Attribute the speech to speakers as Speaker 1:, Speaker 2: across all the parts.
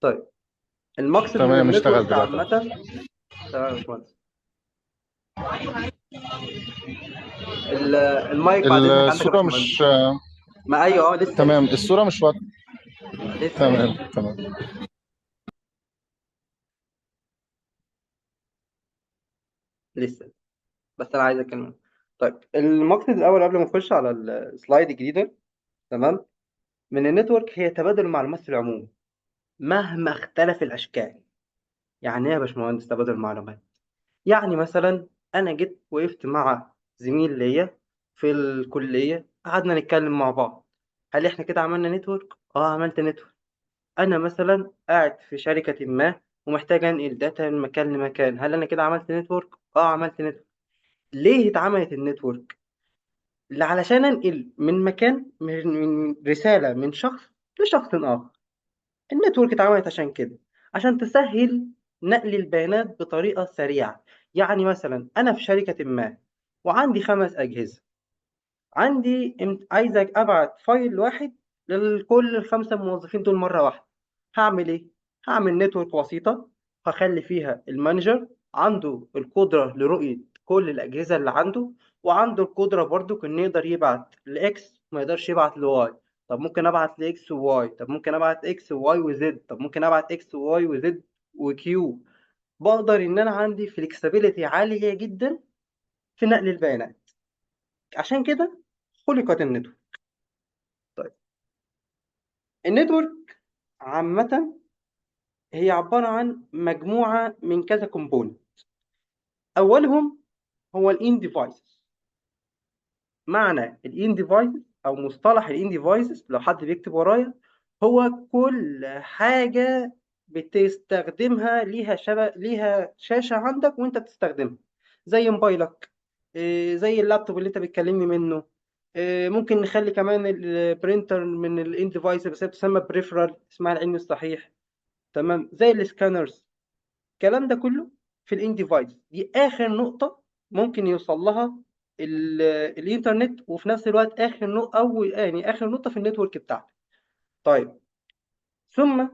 Speaker 1: طيب، المقصد من
Speaker 2: تمام، اشتغل
Speaker 1: النتورك
Speaker 2: دلوقتي.
Speaker 1: عامة. تمام يا باشمهندس. المايك بعد اذنك عندك يا
Speaker 2: الصورة مش
Speaker 1: باشمهندس. ما ايوه، لسه
Speaker 2: تمام،
Speaker 1: لسه.
Speaker 2: الصورة مش واضحة.
Speaker 1: لسه
Speaker 2: تمام
Speaker 1: لسه.
Speaker 2: تمام.
Speaker 1: لسه. بس انا عايز اتكلم. طيب، المقصد الاول قبل ما نخش على ال slide الجديده، تمام، من ال network هي تبادل المعلومات في العموم مهما اختلف الاشكال. يعني ايه يا باشمهندس تبادل المعلومات؟ يعني مثلا انا جيت وقفت مع زميل ليا في الكليه، قعدنا نتكلم مع بعض. هل احنا كده عملنا network؟ اه، عملت network. انا مثلا قاعد في شركة ما ومحتاج انقل data من مكان لمكان، هل انا كده عملت network؟ اه، عملت network. ليه اتعملت ال network؟ اللي علشان انقل من مكان، من رسالة من شخص لشخص اخر. ال network اتعملت عشان كده، عشان تسهل نقل البيانات بطريقة سريعه. يعني مثلا انا في شركة ما وعندي 5 اجهزه، عندي عايزك ابعت file واحد لكل الخمسة موظفين دول مرة واحده. هعمل ايه؟ هعمل network وسيطه، هخلي فيها ال manager عنده القدرة لرؤية كل الاجهزة اللي عنده، وعنده القدرة برضو انه يقدر يبعت ل X وما يقدرش يبعت ل Y. طب ممكن ابعت لاكس وواي، طب ممكن ابعت اكس وواي وزد، طب ممكن ابعت اكس وواي وزد وكيو. بقدر ان انا عندي flexibility عالية جدا في نقل البيانات. عشان كده خلقت ال network. طيب، ال network عامة هي عبارة عن مجموعة من كذا component. أولهم هو ال end devices. معنى ال end devices أو مصطلح ال end devices لو حد بيكتب ورايا، هو كل حاجة بتستخدمها ليها شبه، ليها شاشة عندك وأنت بتستخدمها، زي موبايلك، زي اللابتوب اللي أنت بتكلمني منه. ممكن نخلي كمان ال printer من ال end device، بس هي بتسمى peripheral، اسمها العلمي الصحيح. تمام، زي ال scanners. الكلام ده كله في ال end device. دي اخر نقطة ممكن يوصل لها الانترنت، وفي نفس الوقت اخر نقطه، او يعني اخر نقطة في ال network بتاعتك. طيب، ثم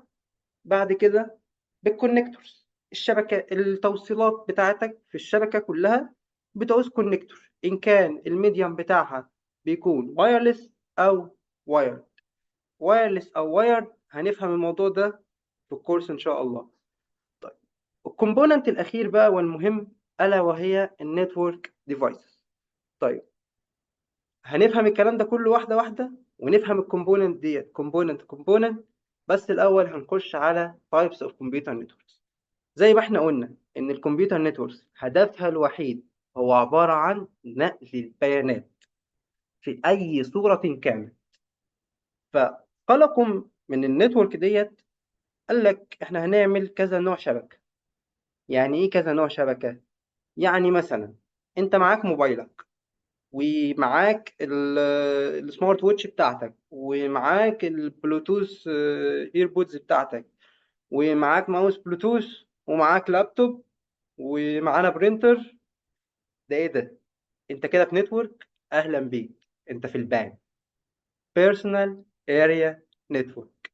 Speaker 1: بعد كده بال connectors. الشبكه، التوصيلات بتاعتك في الشبكة كلها بتعوز connector، ان كان ال medium بتاعها بيكون wireless او wired. wireless او wired هنفهم الموضوع ده في الكورس ان شاء الله. طيب، ال component الاخير بقى والمهم، الا وهي ال network devices. طيب، هنفهم الكلام ده كله واحدة واحدة، ونفهم ال component ديت component component. بس الاول هنخش على types of computer networks. زي ما احنا قلنا ان ال computer networks هدفها الوحيد هو عبارة عن نقل البيانات في اي صوره كانت. فخلقوا من ال network ديت، قال لك احنا هنعمل كذا نوع شبكة. يعني ايه كذا نوع شبكة؟ يعني مثلا انت معاك موبايلك، ومعاك ال smart watch بتاعتك، ومعاك البلوتوث earbuds بتاعتك، ومعاك mouse Bluetooth، ومعاك لابتوب، ومعانا printer. ده ايه ده؟ انت كده في network. اهلا بيك، انت في ال PAN، personal area network.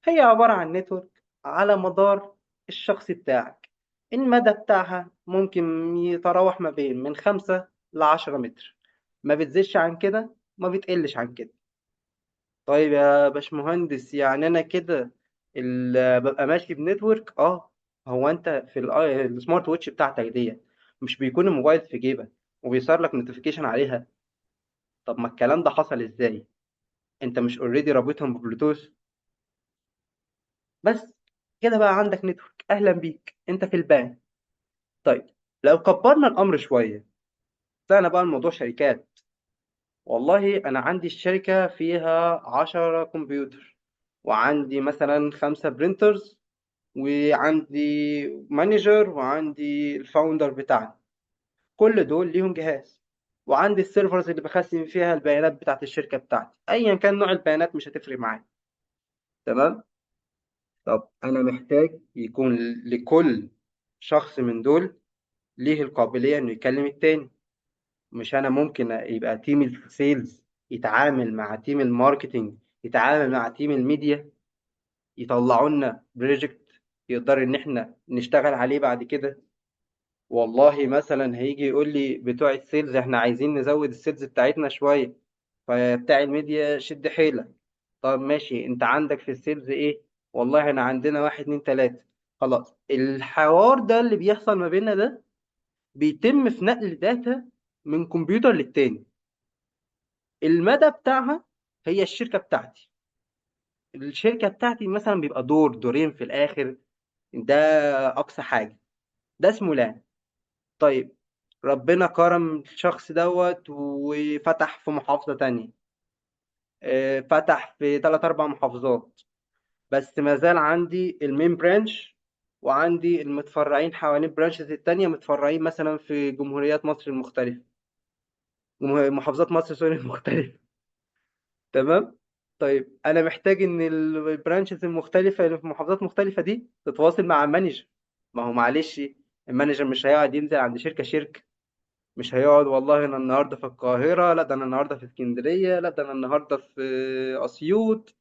Speaker 1: هي عبارة عن network على مدار الشخص بتاعك. المدى بتاعها ممكن يتراوح ما بين من 5 ل10 متر، ما بتزيدش عن كده، ما بتقلش عن كده. طيب يا باشمهندس، يعني انا كده ببقى ماشي ب network؟ هو انت في ال smart watch بتاعتك ديت مش بيكون الموبايل في جيبك وبيظهر لك notification عليها؟ طب ما الكلام ده حصل ازاي؟ انت مش already رابطهم ببلوتوث؟ بس كده بقى عندك network. اهلا بيك، انت في ال PAN. طيب، لو كبرنا الامر شوية، طلعنا بقى الموضوع شركات. والله انا عندي الشركة فيها 10 كمبيوتر، وعندي مثلا 5 printers، وعندي manager، وعندي ال founder بتاعنا، كل دول ليهم جهاز. وعندي ال servers اللي بخزن فيها البيانات بتاعت الشركة بتاعتي، ايا كان نوع البيانات مش هتفرق معايا. تمام. طب انا محتاج يكون لكل شخص من دول ليه القابلية انه يكلم التاني. مش انا ممكن يبقى team ال sales يتعامل مع team ال marketing، يتعامل مع team ال media. يطلعوا لنا project يقدر ان احنا نشتغل عليه بعد كده. والله مثلا هيجي يقول لي بتوع ال sales احنا عايزين نزود ال sales بتاعتنا شوية، فبتاع الميديا شد حيلك. طب ماشي، انت عندك في ال sales ايه؟ والله احنا عندنا واحد اتنين تلاتة. خلاص، الحوار ده اللي بيحصل ما بيننا ده بيتم في نقل data من كمبيوتر للتاني. المدى بتاعها هي الشركة بتاعتي. الشركة بتاعتي مثلا بيبقى دور دورين في الآخر، ده أقصى حاجة، ده اسمه LAN. طيب ربنا كرم الشخص دوت وفتح في محافظة تانية، فتح في ثلاث أربع محافظات، بس ما زال عندي ال main branch وعندي المتفرعين حوالين branches التانية، متفرعين مثلا في جمهوريات مصر المختلفة، محافظات مصر sorry المختلفة. تمام. طيب انا محتاج ان ال branches المختلفة اللي في محافظات مختلفة دي تتواصل مع ال manager. ما هو معلش، ال manager مش هيقعد ينزل عند شركة شركة، مش هيقعد والله انا النهارده في القاهرة، لا ده انا النهارده في اسكندرية، لا ده انا النهارده في اسيوط.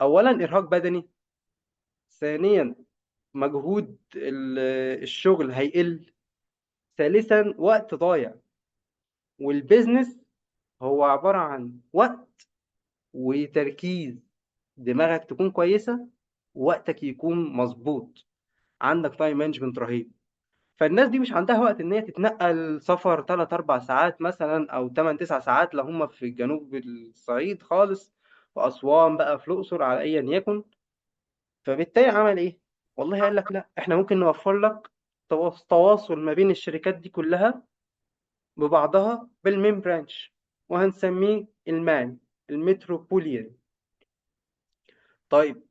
Speaker 1: اولا ارهاق بدني، ثانيا مجهود الشغل هيقل، ثالثا وقت ضايع. وال business هو عبارة عن وقت وتركيز، دماغك تكون كويسة ووقتك يكون مظبوط، عندك time management رهيب. فالناس دي مش عندها وقت ان هي تتنقل سفر 3 4 ساعات مثلا او 8 9 ساعات لو هم في جنوب الصعيد خالص، في اسوان بقى، في الاقصر، على ايا يكن. فبالتالي عمل ايه؟ والله قال لك لا، احنا ممكن نوفر لك تواصل ما بين الشركات دي كلها ببعضها بال main branch، وهنسميه ال MAN، المتروبوليان. طيب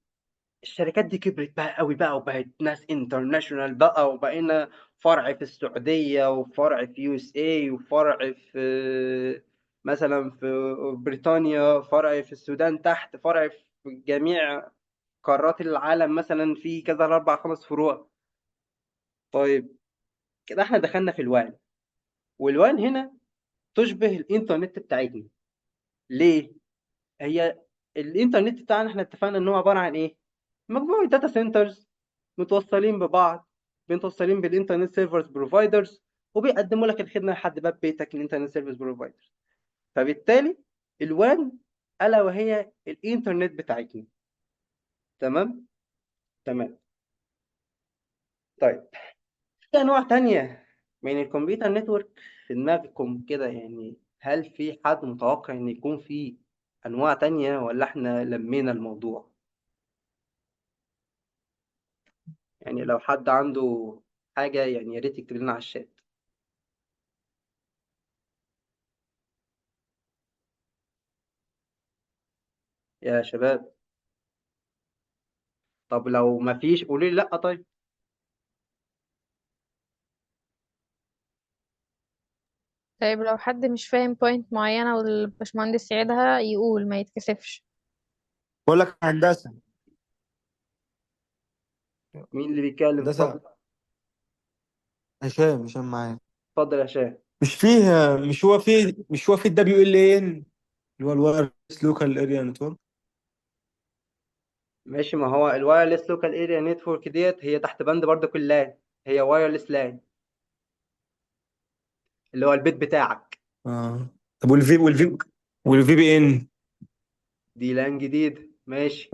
Speaker 1: الشركات دي كبرت بقى قوي بقى، وبقت ناس international بقى، وبقينا فرع في السعودية وفرع في USA وفرع في مثلا في بريطانيا، فرع في السودان تحت، فرع في جميع قارات العالم، مثلا في كذا اربع خمس فروع. طيب كده احنا دخلنا في ال WAN، وال WAN هنا تشبه الانترنت بتاعتنا. ليه؟ هي الانترنت بتاعنا احنا اتفقنا ان هو عبارة عن ايه؟ مجموعة data centers متوصلين ببعض، متوصلين بال internet service providers، وبيقدموا لك الخدمة لحد باب بيتك ال internet service providers. فبالتالي ال WAN الا وهي الانترنت بتاعتنا. تمام؟ تمام. طيب في انواع تانية من ال computer network في دماغكم كده؟ هل في حد متوقع ان يكون في انواع تانية ولا احنا لمينا الموضوع؟ لو حد عنده حاجة يا ريت يكتب لنا على الشات. يا شباب. طب لو ما فيش قولي لي لا. طيب
Speaker 2: طيب لو حد مش فاهم point معينة والباشمهندس يعيدها يقول، ما يتكسفش.
Speaker 3: بقول لك هندسة.
Speaker 1: مين اللي بيتكلم؟
Speaker 3: هندسة.
Speaker 1: اتفضل.
Speaker 3: هشام معايا.
Speaker 1: اتفضل يا هشام.
Speaker 3: مش هو فيه ال WLAN اللي هو ال wireless local area network.
Speaker 1: ماشي، ما هو ال wireless local area network ديت هي تحت بند برضه كل LAN، هي wireless LAN اللي هو البيت بتاعك.
Speaker 3: طب والفي بي ان.
Speaker 1: دي LAN جديد. ماشي.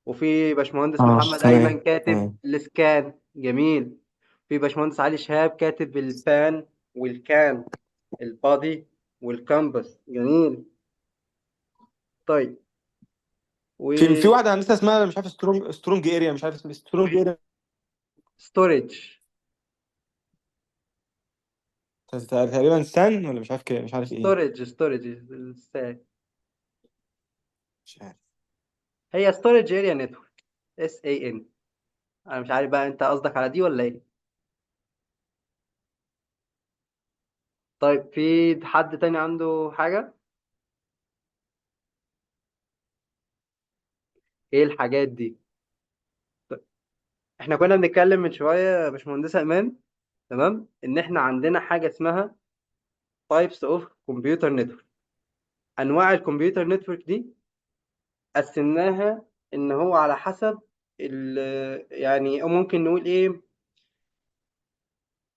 Speaker 1: وفي باشمهندس محمد ايمن
Speaker 3: تمام
Speaker 1: كاتب
Speaker 3: تمام.
Speaker 1: ال SCAN، جميل. في باشمهندس علي شهاب كاتب البان والكان، البادي والكامبس، جميل. طيب و
Speaker 3: في واحدة هندسة اسمها مش عارف سترونج اريا، مش عارف اسمها strong area.
Speaker 1: storage.
Speaker 3: تقريبا سان، ولا مش عارف كده، مش عارف ايه.
Speaker 1: storage
Speaker 3: مش عارف.
Speaker 1: هي storage area network، SAN. انا مش عارف بقى انت قصدك على دي ولا ايه. طيب في حد تاني عنده حاجة؟ ايه الحاجات دي؟ طيب احنا كنا بنتكلم من شوية يا باشمهندسة ايمان، تمام، ان احنا عندنا حاجة اسمها types of computer network. انواع ال computer network دي قسمناها ان هو على حسب ال، يعني او ممكن نقول ايه،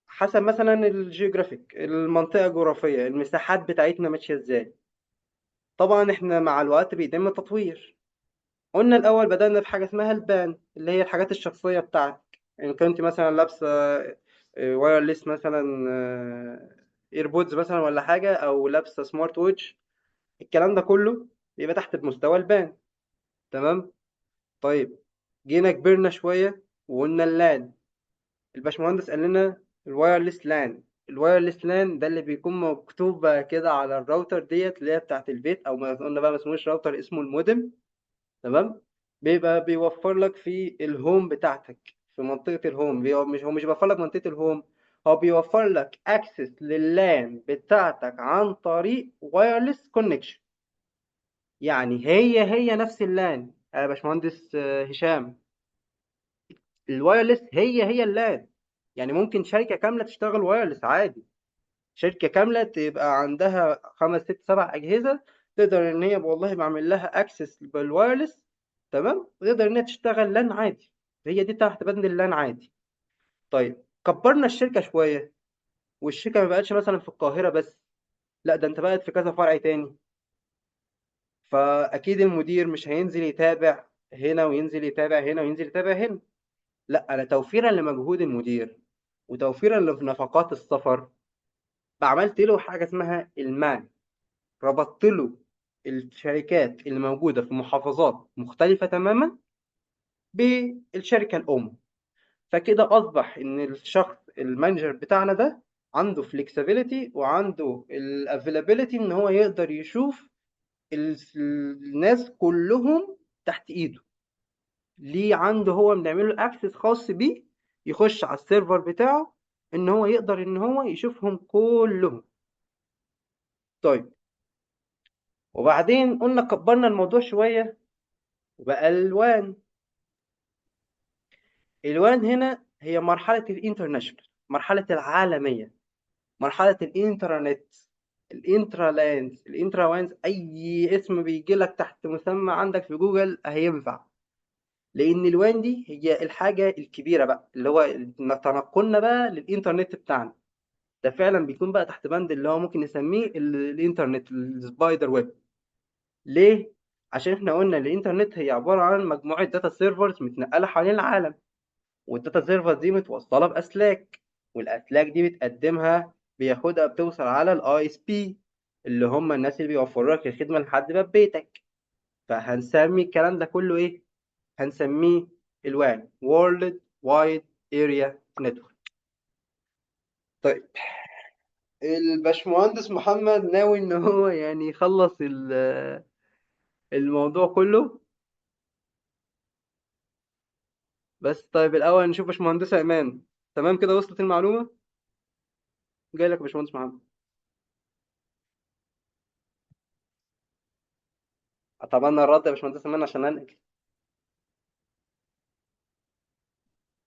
Speaker 1: حسب مثلا ال geographic، المنطقة الجغرافية، المساحات بتاعتنا ماشية ازاي. طبعا احنا مع الوقت بيتم تطوير. قلنا الاول بدأنا بحاجة اسمها ال PAN، اللي هي الحاجات الشخصية بتاعتك، يعني كنت مثلا لابسة wireless مثلا، AirPods مثلا ولا حاجة، او لابسة smart watch، الكلام ده كله بيبقى تحت بمستوى ال PAN. تمام. طيب جينا كبرنا شوية وقلنا ال LAN. الباشمهندس قال لنا الوايرلس لان. الوايرلس لان ده اللي بيكون مكتوب بقى كده على الراوتر ديت اللي هي بتاعت البيت، او ما قلنا بقى ما اسمهوش راوتر، اسمه المودم. تمام. بيبقى بيوفر لك في ال home بتاعتك، في منطقة ال home. مش هو مش بيوفر لك منطقة ال home، هو بيوفر لك access لل LAN بتاعتك عن طريق wireless connection. يعني هي هي نفس ال LAN يا باشمهندس هشام. ال wireless هي هي ال LAN. يعني ممكن شركة كاملة تشتغل wireless عادي، شركة كاملة تبقى عندها 5 6 7 أجهزة، تقدر إن هي والله بعمل لها access بال wireless. تمام، وتقدر إن هي تشتغل LAN عادي. هي دي تحت بند ال LAN عادي. طيب كبرنا الشركة شوية، والشركة ما بقتش مثلا في القاهرة بس، لا ده أنت بقت في كذا فرع تاني. فأكيد المدير مش هينزل يتابع هنا وينزل يتابع هنا وينزل يتابع هنا، لا أنا توفيرا لمجهود المدير وتوفيرا لنفقات السفر بعملت له حاجة اسمها ال MAN. ربطت له الشركات اللي موجودة في محافظات مختلفة تماما بالشركة الأم. فكده أصبح إن الشخص ال manager بتاعنا ده عنده flexibility وعنده ال availability إن هو يقدر يشوف الناس كلهم تحت إيده. ليه عنده هو بنعمل له access خاص بيه، يخش على ال server بتاعه إن هو يقدر إن هو يشوفهم كلهم. طيب وبعدين قلنا كبرنا الموضوع شوية وبقى ال WAN. ال WAN هنا هي مرحلة ال international، مرحلة العالمية، مرحلة الانترنت، الانترا لاندز، الانترا وانز، أي اسم بيجي لك تحت مسمى عندك في جوجل هينفع، لأن ال WAN دي هي الحاجة الكبيرة بقى اللي هو تنقلنا بقى للإنترنت بتاعنا. ده فعلا بيكون بقى تحت بند اللي هو ممكن نسميه الإنترنت، ال spider web. ليه؟ عشان احنا قلنا الإنترنت هي عبارة عن مجموعة data servers متنقلة حوالين العالم، وال data servers دي متوصلة بأسلاك، والأسلاك دي بتقدمها بياخدها بتوصل على ال ISP اللي هم الناس اللي بيوفروا لك الخدمة لحد باب بيتك. فهنسمي الكلام ده كله إيه؟ هنسميه ال WAN، World Wide Area Network. طيب الباشمهندس محمد ناوي إن هو يخلص الموضوع كله بس. طيب الأول نشوف باشمهندسة إيمان. تمام كده وصلت المعلومة؟ جاي لك يا باشمهندس محمد. أتمنى الرد يا باشمهندس إيمان عشان أنقل.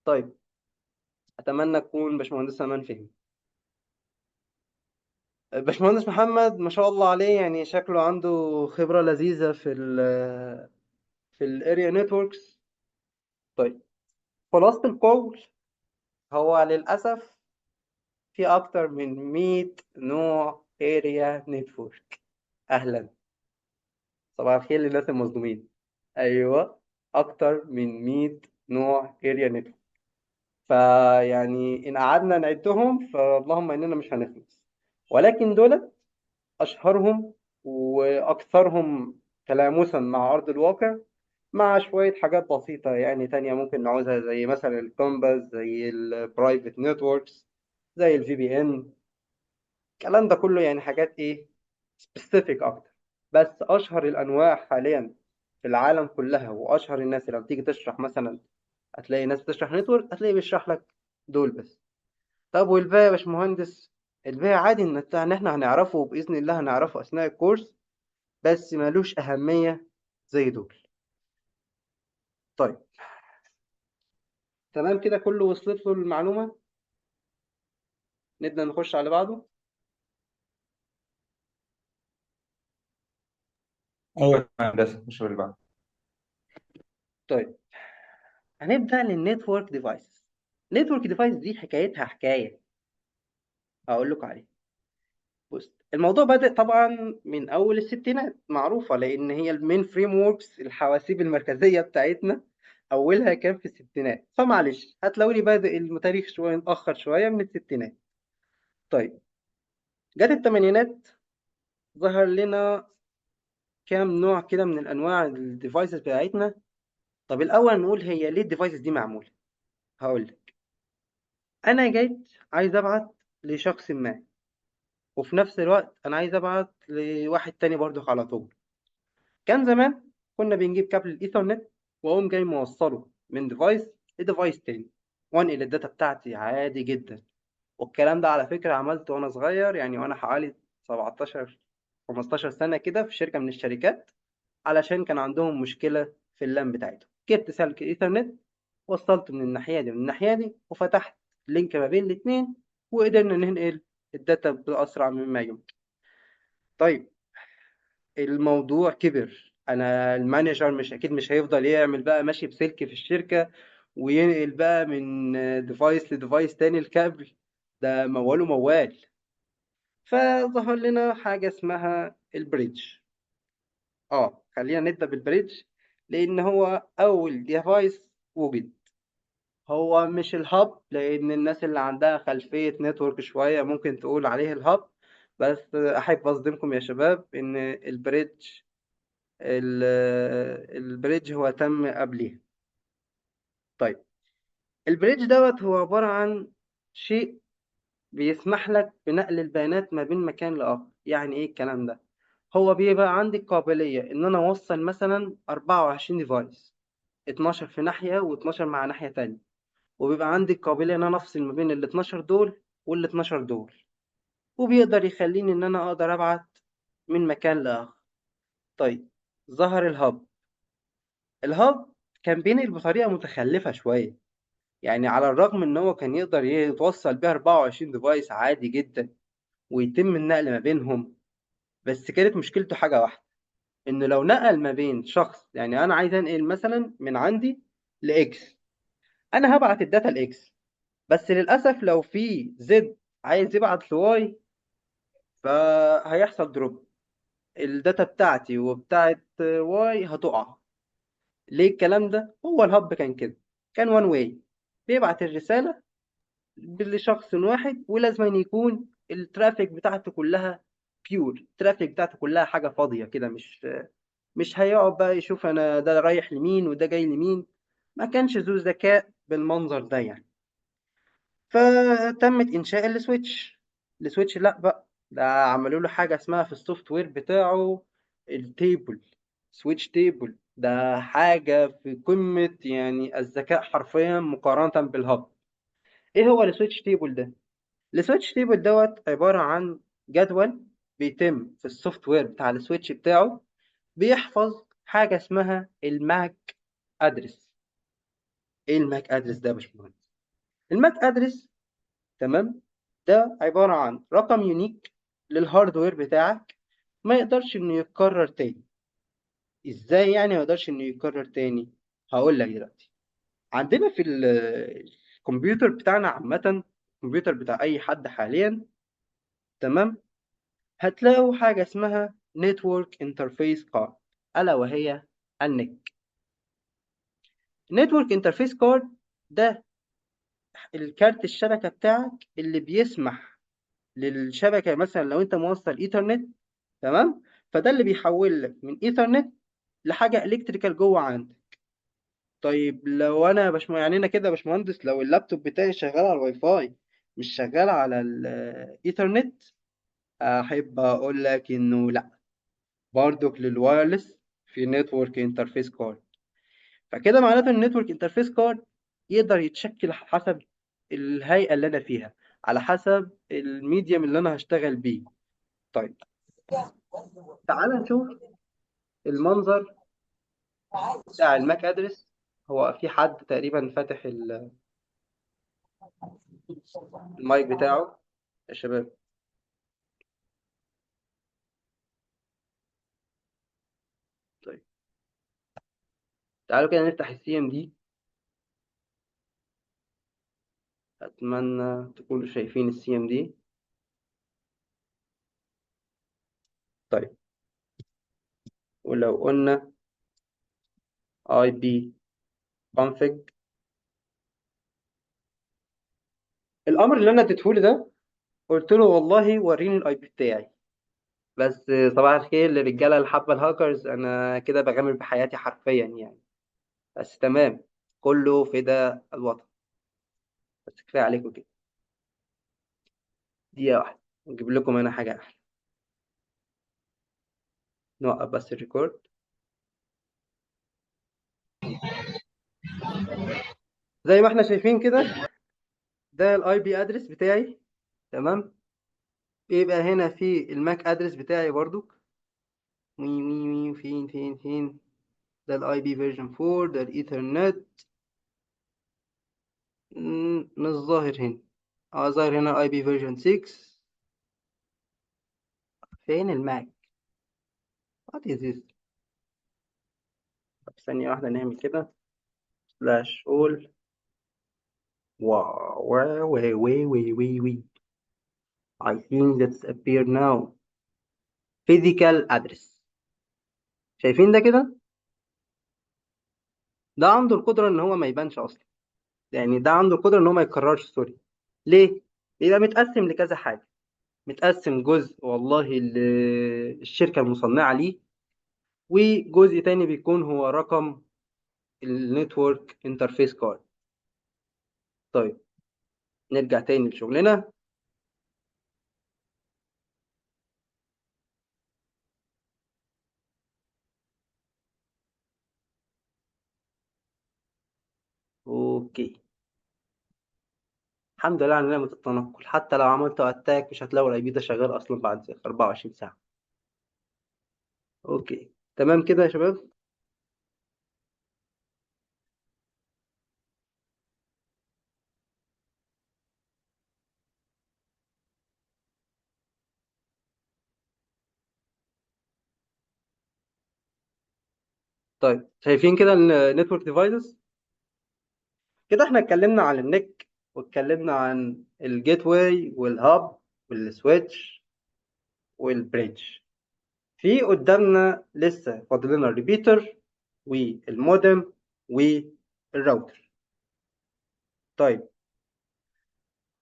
Speaker 1: طيب أتمنى تكون باشمهندس إيمان فهم. باشمهندس محمد ما شاء الله عليه، شكله عنده خبرة لذيذة في ال area networks. طيب خلاصة القول هو للأسف في أكتر من 100 نوع area network. أهلا، صباح الخير للناس المظلومين. أيوة، أكتر من 100 نوع area network. فيعني إن قعدنا نعدهم فاللهم إننا مش هنخلص، ولكن دول أشهرهم وأكثرهم تلامسا مع أرض الواقع، مع شوية حاجات بسيطة تانية ممكن نعوزها، زي مثلا ال campus، زي ال private networks، زي ال VPN، الكلام ده كله حاجات إيه specific أكتر. بس أشهر الأنواع حاليا في العالم كلها وأشهر الناس اللي لما تيجي تشرح مثلا هتلاقي ناس بتشرح network هتلاقي بيشرح لك دول بس. طب والباقي يا باشمهندس؟ الباقي عادي إن إحنا هنعرفه بإذن الله، هنعرفه أثناء الكورس، بس مالوش أهمية زي دول. طيب تمام كده، كله وصلت له المعلومة؟ نبدأ نخش على بعضه.
Speaker 4: أيوة يا هندسة، نخش على بعض.
Speaker 1: طيب هنبدأ لل network device. network device دي حكايتها حكاية هقول لكم عليها. بص، الموضوع بدأ طبعا من أول الستينات، معروفة لأن هي ال mainframeworks، الحواسيب المركزية بتاعتنا أولها كان في الستينات، فمعلش هتلاقوني بادئ التاريخ شوية متأخر شوية من الستينات. طيب جت الثمانينات، ظهر لنا كام نوع كده من الأنواع ال devices بتاعتنا. طب الأول نقول هي ليه ال devices دي معمولة؟ هقول لك. أنا جيت عايز أبعت لشخص ما، وفي نفس الوقت أنا عايز أبعت لواحد تاني برضه على طول. كان زمان كنا بنجيب كابل الإيثرنت وأقوم جاي موصله من device ل device تاني وأنقل ال data بتاعتي عادي جدا. والكلام ده على فكرة عملته وأنا صغير، يعني وأنا حوالي 17 15 سنة كده، في شركة من الشركات، علشان كان عندهم مشكلة في ال LAN بتاعتهم. جبت سلك إيثرنت وصلته من الناحية دي ومن الناحية دي، وفتحت link ما بين الاتنين، وقدرنا ننقل ال data بأسرع مما يمكن. طيب الموضوع كبر، أنا ال manager مش أكيد مش هيفضل يعمل بقى ماشي بسلك في الشركة وينقل بقى من device ل device تاني الكابل ده، مواله موال. فظهر لنا حاجة اسمها ال bridge. خلينا نبدأ بال bridge لأن هو أول device وجد. هو مش ال hub، لأن الناس اللي عندها خلفية network شوية ممكن تقول عليه ال hub، بس أحب أصدمكم يا شباب إن ال bridge هو تم قبليه. طيب ال bridge دوت هو عبارة عن شيء بيسمح لك بنقل البيانات ما بين مكان لآخر. يعني إيه الكلام ده؟ هو بيبقى عندي قابلية إن أنا أوصل مثلاً 24 device، 12 في ناحية واتناشر مع ناحية تانية، وبيبقى عندي القابلية إن أنا أفصل ما بين ال 12 دول وال 12 دول، وبيقدر يخليني إن أنا أقدر أبعت من مكان لآخر. طيب ظهر ال hub. ال hub كان بينقل بطريقة متخلفة شوية، يعني على الرغم إن هو كان يقدر يتوصل بيها 24 device عادي جدا ويتم النقل ما بينهم، بس كانت مشكلته حاجة واحدة، إنه لو نقل ما بين شخص، يعني أنا عايز أنقل مثلا من عندي ل X، أنا هبعت ال data ل X، بس للأسف لو في Z عايز يبعت ل Y فهيحصل drop، ال data بتاعتي وبتاعت Y هتقع. ليه الكلام ده؟ هو ال hub كان كده، كان one way، بيبعت الرسالة لشخص واحد، ولازم أن يكون ال traffic بتاعته كلها pure، ال traffic بتاعته كلها حاجة فاضية كده، مش هيقعد بقى يشوف أنا ده رايح لمين وده جاي لمين، ما كانش ذو ذكاء بالمنظر ده يعني. فتمت إنشاء ال switch. ال switch لأ بقى، ده عملوا له حاجة اسمها في ال software بتاعه ال table، switch table، ده حاجة في قمة الذكاء حرفيا مقارنة بال hub. إيه هو ال switch table ده؟ ال switch table دوت عبارة عن جدول بيتم في ال software بتاع ال switch بتاعه، بيحفظ حاجة اسمها ال MAC address. إيه ال MAC address ده يا باشمهندس؟ ال MAC address تمام، ده عبارة عن رقم unique لل hardware بتاعك، ما يقدرش إنه يتكرر تاني. إزاي يعني ما يقدرش إنه يتكرر تاني؟ هقول لك دلوقتي. عندنا في الكمبيوتر بتاعنا عامة، الكمبيوتر بتاع أي حد حاليا تمام، هتلاقوا حاجة اسمها Network Interface Card، ألا وهي ال NIC. Network Interface Card ده الكارت الشبكة بتاعك اللي بيسمح للشبكة، مثلا لو انت موصل ايثرنت تمام، فده اللي بيحول لك من ايثرنت لحاجة electrical جوه عندك. طيب لو انا يا باشمهندس، يعني انا كده يا باشمهندس لو اللابتوب بتاعي شغال على الواي فاي مش شغال على الايثرنت، احب اقول لك انه لا، برضك لل wireless في network interface card. فكده معناته ان ال network interface card يقدر يتشكل حسب الهيئة اللي انا فيها، على حسب ال medium اللي انا هشتغل بيه. طيب تعال نشوف المنظر بتاع ال MAC address. هو في حد تقريبا فاتح المايك بتاعه يا شباب؟ طيب تعالوا كده نفتح ال CMD. اتمنى تكونوا شايفين ال CMD. طيب ولو قلنا IP config، الامر اللي انا اديته له ده قلت له والله وريني ال IP بتاعي. بس صباح الخير للرجاله الحبة الهاكرز، انا كده بغامر بحياتي حرفيا يعني، بس تمام كله فدا الوطن، بس كفاية عليكم كده. دقيقة واحدة نجيب لكم انا حاجة احلى. نوقف بس ال record. زي ما احنا شايفين كده ده ال IP address بتاعي، تمام. يبقى هنا في ال MAC address بتاعي برضو، وي وي وي فين فين فين، ده ال IP version 4، ده الايثرنت، مش ظاهر هنا. ظاهر هنا IP version 6. فين ال MAC؟ what is this؟ طب ثانية واحدة نعمل كده slash all. wow wow وي وي وي وي وي، I think that's appear now. physical address. شايفين ده كده؟ ده عنده القدرة إن هو ما يبانش أصلا، يعني ده عنده القدرة إن هو ما يكررش، sorry. ليه؟ بيبقى متقسم لكذا حاجة، متقسم جزء والله الشركة المصنعة ليه، وجزء تاني بيكون هو رقم ال network interface card. طيب نرجع تاني لشغلنا. okay الحمد لله على نعمة التنقل، حتى لو عملت attack مش هتلاقوا ال IP ده شغال اصلا بعد 24 ساعة. okay تمام كده يا شباب. طيب شايفين كده ال network devices؟ كده احنا اتكلمنا عن ال NIC، واتكلمنا عن ال gateway وال hub وال switch وال bridge. في قدامنا لسه فاضل لنا ال repeater وال modem وال router. طيب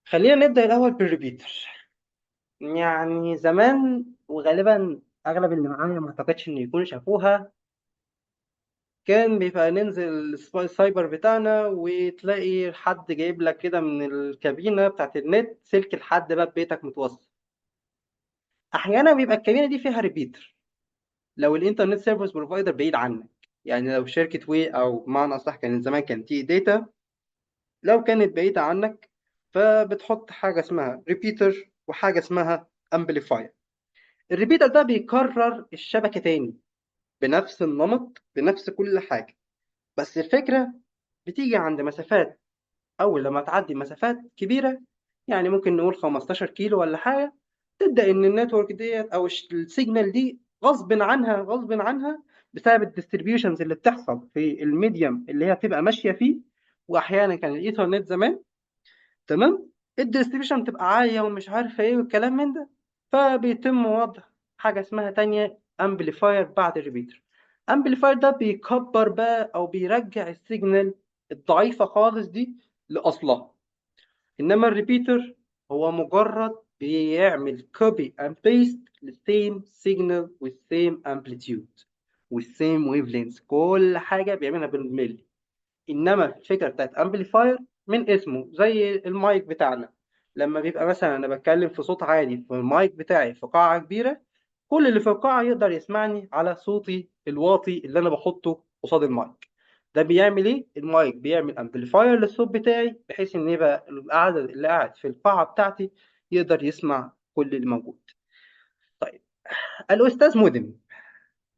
Speaker 1: خلينا نبدأ الأول بال repeater. زمان وغالبا أغلب اللي معايا ما أعتقدش إن يكونوا شافوها، كان بيبقى ننزل السايبر بتاعنا وتلاقي حد جايب لك كده من الكابينة بتاعت النت سلك لحد باب بيتك متوصل. أحيانا بيبقى الكابينة دي فيها repeater لو ال internet service provider بعيد عنك، يعني لو شركة وي أو بمعنى أصح كان زمان كان TE Data، لو كانت بعيدة عنك فبتحط حاجة اسمها repeater وحاجة اسمها amplifier. ال repeater ده بيكرر الشبكة تاني بنفس النمط بنفس كل حاجة، بس الفكرة بتيجي عند مسافات، أول لما تعدي مسافات كبيرة يعني ممكن نقول 15 كيلو ولا حاجة، تبدأ إن ال network ديت أو ال signal دي غصب عنها بسبب ال distributions اللي بتحصل في ال medium اللي هي بتبقى ماشية فيه، وأحيانا كان الإيثرنت زمان تمام ال distribution بتبقى عالية ومش عارفة إيه والكلام من ده، فبيتم وضع حاجة اسمها تانية amplifier بعد ال repeater. amplifier ده بيكبر بقى أو بيرجع ال signal الضعيفة خالص دي لأصلها. إنما ال repeater هو مجرد بيعمل copy and paste لل same signal وال same amplitude وال same wavelength، كل حاجة بيعملها بالملي. إنما الفكرة بتاعت amplifier من اسمه زي المايك بتاعنا، لما بيبقى مثلا أنا بتكلم في صوت عالي في المايك بتاعي في قاعة كبيرة، كل اللي في القاعة يقدر يسمعني على صوتي الواطي اللي أنا بحطه قصاد المايك. ده بيعمل إيه؟ المايك بيعمل amplifier للصوت بتاعي بحيث إن يبقى العدد اللي قاعد في القاعة بتاعتي يقدر يسمع كل اللي موجود. طيب الأستاذ مودم،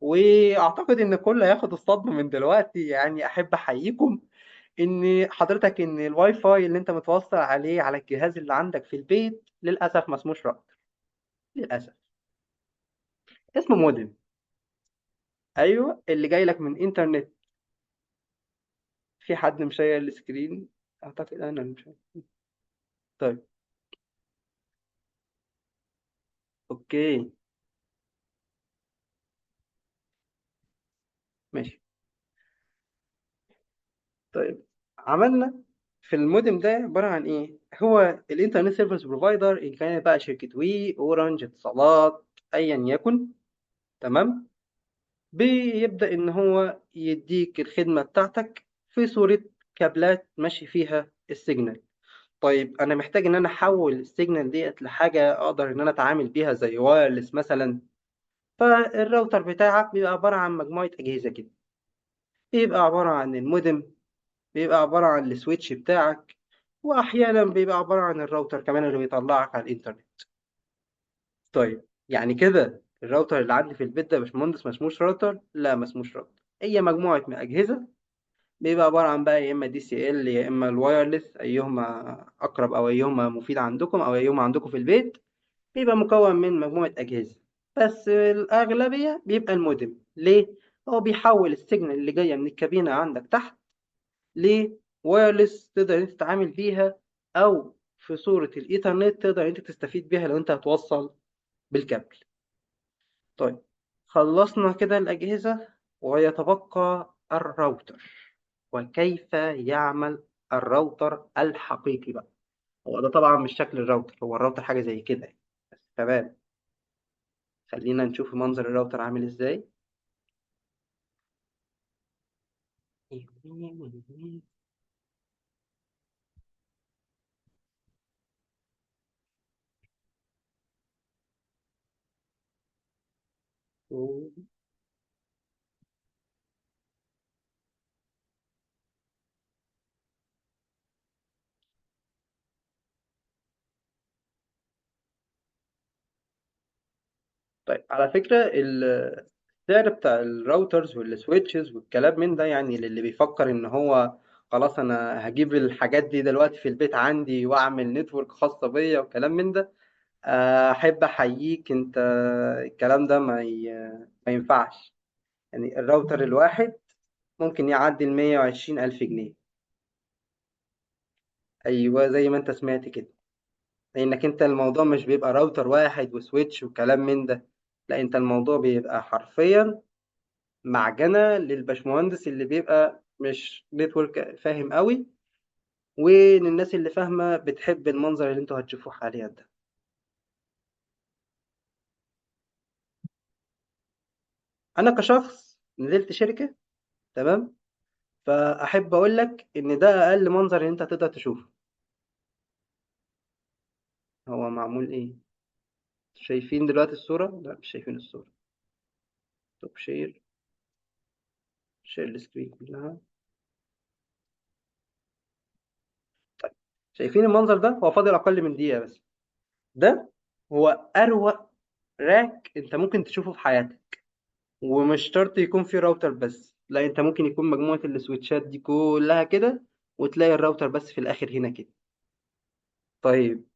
Speaker 1: وأعتقد إن الكل هياخد الصدمة من دلوقتي، أحب أحييكم إن حضرتك إن الواي فاي اللي أنت متوصل عليه على الجهاز اللي عندك في البيت للأسف ما اسموش راوتر، للأسف اسمه مودم. أيوه اللي جاي لك من إنترنت. في حد مشير ال screen؟ اعتقد انا اللي مشير. طيب okay ماشي. طيب عملنا في المودم ده عبارة عن ايه؟ هو ال internet service provider، ان كان بقى شركة وي، اورنج، اتصالات، ايا يكن، تمام. بيبدا ان هو يديك الخدمة بتاعتك في صوره كابلات ماشي فيها ال signal. طيب انا محتاج ان انا احول ال signal ديت لحاجة اقدر ان انا اتعامل بيها زي wireless مثلا. فالراوتر بتاعك بيبقى عبارة عن مجموعة اجهزة كده، بيبقى عبارة عن المودم، بيبقى عبارة عن ال switch بتاعك، واحيانا بيبقى عبارة عن الراوتر كمان اللي بيطلعك على الانترنت. طيب يعني كده الراوتر اللي عندي في البيت ده يا باشمهندس ما اسموش راوتر؟ لا، ما اسموش راوتر، هي مجموعة من اجهزة بيبقى عبارة عن بقى يا اما DSL يا اما ال wireless، ايهما اقرب او ايهما مفيد عندكم او ايهما عندكم في البيت. بيبقى مكون من مجموعة اجهزة، بس الاغلبية بيبقى المودم. ليه؟ هو بيحول ال signal اللي جاية من الكابينه عندك تحت ل wireless تقدر انت تتعامل بيها، او في صورة الايثرنت تقدر انت تستفيد بيها لو انت هتوصل بالكابل. طيب خلصنا كده الأجهزة، ويتبقى الراوتر وكيف يعمل الراوتر الحقيقي بقى. هو ده طبعا مش شكل الراوتر، هو الراوتر حاجة زي كده يعني. بس تمام، خلينا نشوف منظر الراوتر عامل ازاي. طيب على فكرة السعر بتاع ال routers وال switches والكلام من ده، يعني للي بيفكر ان هو خلاص انا هجيب الحاجات دي دلوقتي في البيت عندي واعمل network خاصة بيا وكلام من ده، احب احييك انت، الكلام ده ما ينفعش. يعني الراوتر الواحد ممكن يعدي ال 120,000 جنيه. ايوه زي ما انت سمعت كده، لانك انت الموضوع مش بيبقى راوتر واحد و switch وكلام من ده، لا انت الموضوع بيبقى حرفيا معجنة للبشمهندس اللي بيبقى مش network فاهم قوي، وللناس اللي فاهمة بتحب المنظر اللي انتوا هتشوفوه حاليا ده. انا كشخص نزلت شركة، تمام، فاحب اقول لك ان ده اقل منظر اللي انت هتقدر تشوفه. هو معمول ايه؟ شايفين دلوقتي الصورة؟ لا مش شايفين الصورة. طب share، share ال screen كلها. طيب شايفين المنظر ده؟ هو فاضل اقل من دقيقة بس. ده هو اروق rack انت ممكن تشوفه في حياتك، ومش شرط يكون في راوتر بس، لا انت ممكن يكون مجموعة ال switchات دي كلها كده وتلاقي الراوتر بس في الاخر هنا كده. طيب